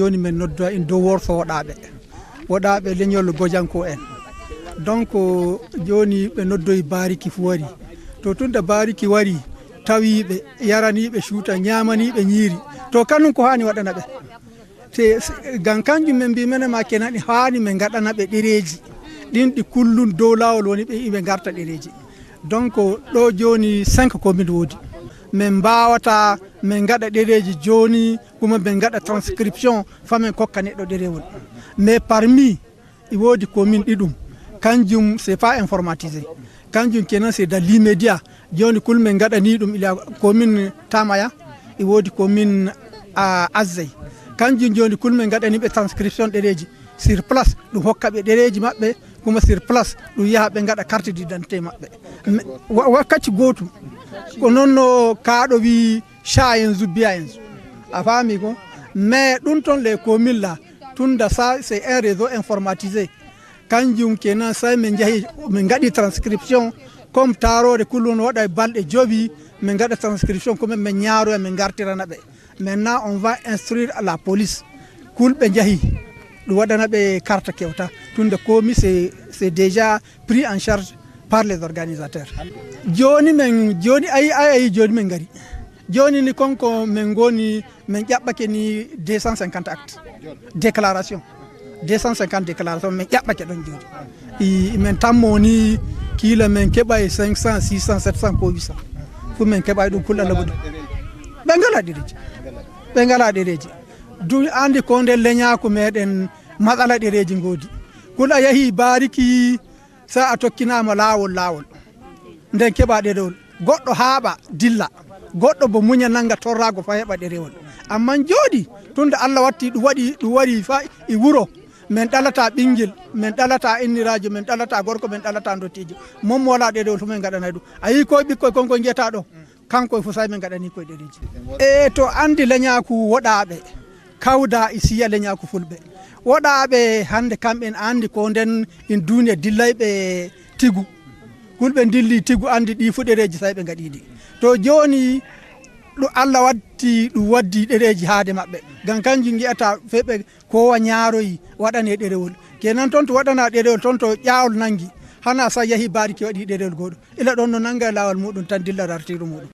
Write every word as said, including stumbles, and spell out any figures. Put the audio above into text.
Woni men noddoya en dow worso woɗaaɓe, woɗaaɓe leñol Bojanko en. Donc, jooni ɓe noddoyi Bariki fu wari. To tunda Bariki wari, tawiiɓe, yaraniiɓe cuuta, ñaamaniiɓe ñiiri. To kanum ko haani waɗana ɓe. Te, s-, ngam kanjum men mbi menen ma kenan e haani men ngaɗana ɓe ɗereeji. Ɗin ɗi kullum dow laawol woni ɓe, ɓe ngarta ɗereeji. Donc, ɗo jooni cinq commune woodi. Men mbaawata, men ngaɗa ɗereeji jooni, kuma men ngaɗa transcription, fa men kokka neɗɗo ɗerewol. Mais parmi, e woodi commune ɗiɗum, kanjum c'est pas informatisé. Kanjum kenan c'est dans l'immédiat. Jooni kul men ngaɗani ɗum ila commune Tamaya, e woodi commune, a, Azey. Kanjum jooni kul men ngaɗani ɓe transcription ɗereeji. Sur place, ɗum hokka ɓe ɗereeji maɓɓe, kuma sur place, ɗum yaha ɓe ngaɗa carte d'identité maɓɓe. Me-, wa-, wakkaci gootum. Ko noon no kaaɗo wi, sha yanzu, biya yanzu. A faami ko? Mais ɗum toon les communes là, tunda ça, c'est un réseau informatisé. Kanjum kenan, sai min njahi, min ngaɗi transcription. Comme taaroore kullum waɗa balɗe jowi, min ngaɗa transcription, kuma min ñaaroya, min ngartirana ɓe. Maintenant, on va instruire à la police. Kul ɓe njahi, ɗum waɗana ɓe carte kewta. Tunda komi, c'est, c'est déjà pris en charge par les organisateurs. Jooni men, jooni ayi, ayi, ayi, jooni men ngari. Jooni ni konko men ngoni, men ƴaɓɓake ni deux cent cinquante actes. Déclaration. Deux cent cinquante déclaration men ƴaɓɓake ɗon jooni. I, men tammo ni kila men keɓay cinq cents, six cents, sept cents ko huit cents. Fu men keɓay ɗum kul Allah ɓuri. Ɓe ngala ɗereeji. Ɓe ngala ɗereeji. Du andi ko nder leñaaku meɗen matsala ɗereeji ngoodi. Kul a yahi Bariki, sa a tokkinaama laawol, laawol. Nden keɓa ɗerewol. Goɗɗo haaɓa, dilla. Goɗɗo bo muña nanga torraago fa heɓa ɗerewol. Amman jooɗi, tunda Allah watti ɗum waɗi, ɗum wari fa e wuro. Men ɗalata ɓingel, men ɗalata inniraajo, men ɗalata gorko, men ɗalata ndottiijo. Mon mo wala ɗerewol fu men ngaɗanay ɗum. A yii koy ɓikkoy kon ko ngi'ata ɗo? Kanko e fu sai men ngaɗani koy ɗereeji. E to andi leñaaku woɗaaɓe, kawda e siya leñaaku fulɓe. Woɗaaɓe hande kamɓen andi ko nden in duuniya dillayɓe tigu. Fulɓe dilli tigu andi ɗi fu ɗereeji sai ɓe ngaɗi ɗi. To jooni ɗum Allah watti ɗum waddi ɗereeji haade maɓɓe. Ngam kanjum ngi'ata feyɓe kowa ñaaroyi waɗane ɗerewol. Kenan ton to waɗana ɗerewol ton to ƴaawol nangi. Hana sa yahi Bariki waɗi ɗerewol goɗo. Ila ɗon no nanga e laawol muɗum tan dilla dartiiru muɗum.